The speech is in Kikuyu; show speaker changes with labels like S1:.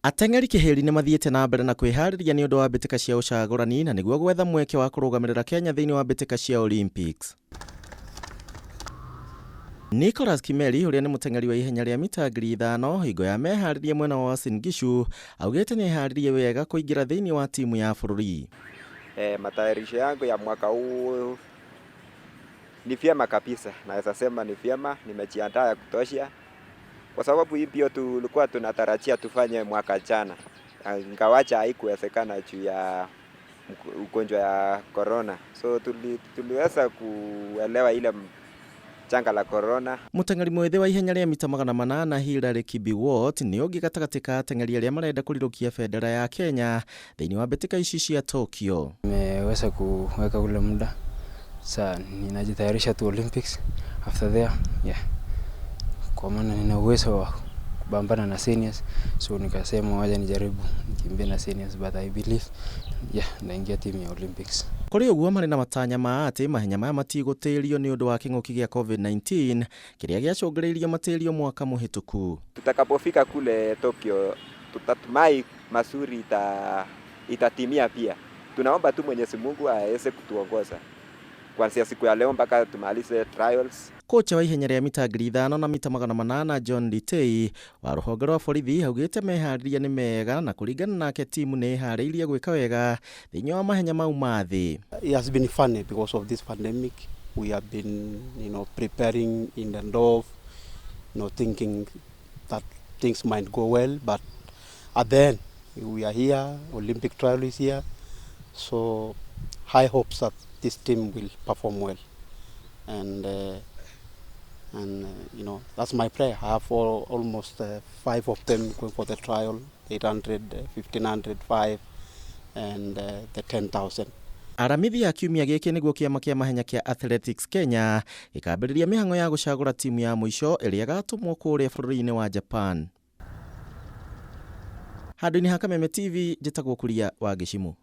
S1: Ateng'eri kĩhĩri nĩ mathiĩte na mbere na kwĩharĩria nĩ ũndũ wa mbĩtĩka cia ũcagũrani na nĩguo gwetha mweke wa kũrũgamĩrĩra Kenya thĩinĩ wa mbĩtĩka cia Olympics. Nicholas Kimeli, ũrĩa nĩ mũteng'eri wa ihenya rĩa mita 5,000, hingo ya meharĩria mwena wa Uasin Gishu, augĩte nĩ eharĩrie wega kũingĩra thĩinĩ wa timu ya bũrũri.
S2: Matayarisho yangu ya mwaka huu ni vyema kabisa, naweza sema ni vyema, nimejiandaa ya kutosha kwa sababu hii mbio tulikuwa tunatarajia tufanye mwaka jana, ingawaja haikuwezekana juu ya ugonjwa ya corona, so tuliweza kuelewa ile janga la corona.
S1: Mũteng'eri mwĩthĩ wa ihenya rĩa mita 800 Hillary Kibiwot nĩ ũngĩ gatagatĩ ka ateng'eri arĩa marenda kũrirũkia bendera ya Kenya thĩinĩ wa mbĩtĩka ici cia Tokyo.
S3: Nimeweza kuweka ule muda, sasa ninajitayarisha tu Olympics after there, yeah. Kwa maana nina uwezo wa kupambana na seniors, so nikasema wacha nijaribu nikimbie na seniors, but I believe, yeah, naingia timu ya Olympics.
S1: Kũrĩ ũguo, marĩ na matanya ma atĩ mahenya maya matigũtĩrio nĩ ũndũ wa kĩng'ũki gĩa COVID-19 kĩrĩa gĩacũngĩrĩirio matĩrio mwaka mũhĩtũku.
S2: Tutakapofika kule Tokyo, tutatumai mazuri itatimia pia. Tunaomba tu Mwenyezi Mungu aweze kutuongoza kuanzia siku ya leo mpaka tumalize trials.
S1: Kocha wa ihenya rĩa mita 5,000 na mita 800 John Litei wa rũhonge rwa borithi augĩte meharĩria nĩ mega, na kũringana nake timu nĩ ĩharĩirie gwĩka wega thĩinĩ wa mahenya mau ma thĩ.
S4: It has been funny because of this pandemic. We have been preparing in and off, thinking that things might go well, but at the end, we are here, Olympic trial is here, so high hopes that this team will perform well. And that's my prayer. I have almost five of them going for the trial, 800, 1500, 5, and the 10,000.
S1: Aramithi ya kiumia gĩkĩ nĩguo kĩama kĩa mahenya kĩa Athletics Kenya gĩkambĩrĩria mĩhang'o ya gũcagũra timu ya mũico ĩrĩa ĩgatũmwo kũrĩa bũrũri-inĩ wa Japan. Handũ-inĩ ha Kameme TV, njĩtagwo Kuria wa Gĩcimũ.